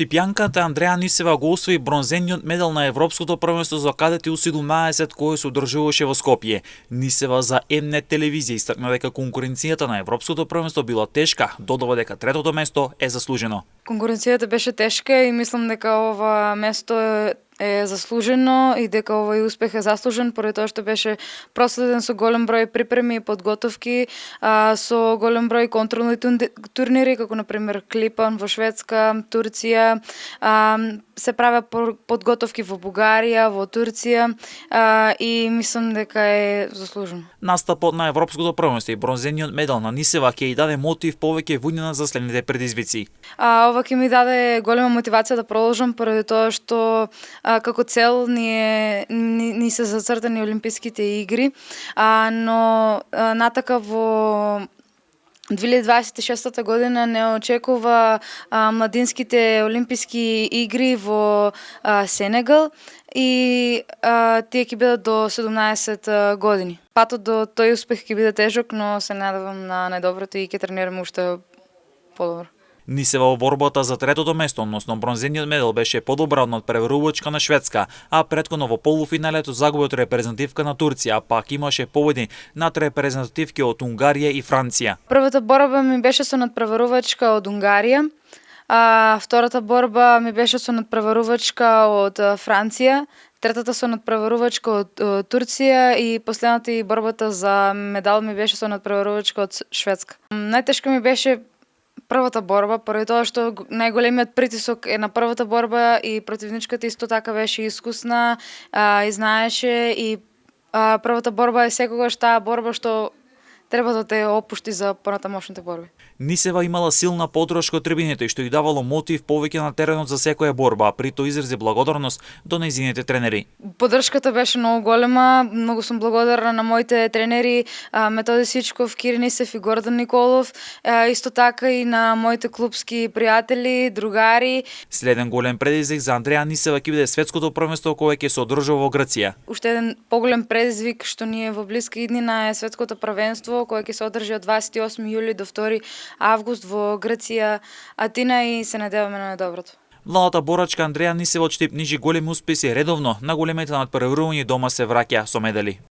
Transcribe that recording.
Штипјанката Андреа Нисева го освои бронзениот медал на Европското првенство за кадети U17 кое се одржуваше во Скопје. Нисева за М-нет телевизија истакна дека конкуренцијата на Европското првенство била тешка, додава дека третото место е заслужено. Конкуренцијата беше тешка и мислам дека ова место е заслужено и дека овој успех е заслужен поради тоа што беше проследен со голем број припреми и подготовки, со голем број контролни турнири, како на пример Клипан во Шведска, Турција, се прават подготовки во Бугарија, во Турција и мислам дека е заслужено. Настапот на Европското првенство и бронзениот медал на Нисева ќе ја даде мотив повеќе во за следните предизвици. Ова ќе ми даде голема мотивација да продолжам поради тоа што како цел ни се зацртани Олимписките игри, но натака во 2026 година не очекува младинските олимписки игри во Сенегал и тие ќе бидат до 17 години. Патот до тој успех ќе биде тежок, но се надевам на најдоброто и ќе тренирам уште подобро. Нисева во борбата за третото место, односно бронзениот медал, беше подобра од надпреварувачка на Шведска, а претходно во полуфиналето загуби од репрезентативка на Турција, а пак имаше победи над репрезентативки од Унгарија и Франција. Првата борба ми беше со надпреварувачка од Унгарија, а втората борба ми беше со надпреварувачка од Франција, третата со надпреварувачка од Турција и последната и борбата за медал ми беше со надпреварувачка од Шведска. Најтешко ми беше првата борба, поради тоа што најголемиот притисок е на првата борба и противничката исто така беше искусна и знаеше и првата борба е секогаш таа борба што треба да те опушти за понатамошните борби. Нисева имала силна поддршка од трибините што ја давало мотив повеќе на теренот за секоја борба, а при тоа изрази благодарност до нејзините тренери. Поддршката беше многу голема, многу сум благодарна на моите тренери Методи Сичков, Кири Нисев и Гордан Николов, исто така и на моите клубски пријатели, другари. Следен голем предизвик за Андреа Нисева ќе биде светското првенство кое ќе се одржува во Грција. Уште еден поголем предизвик што ни е во блиска иднина е светското првенство кое ќе се одржи од 28 јули до 2 август во Грција, Атина и се надеваме на најдоброто. Младата борачка Андреа Нисева од Штип нижи големи успеси редовно на големите надпреварувања дома се враќа со медали.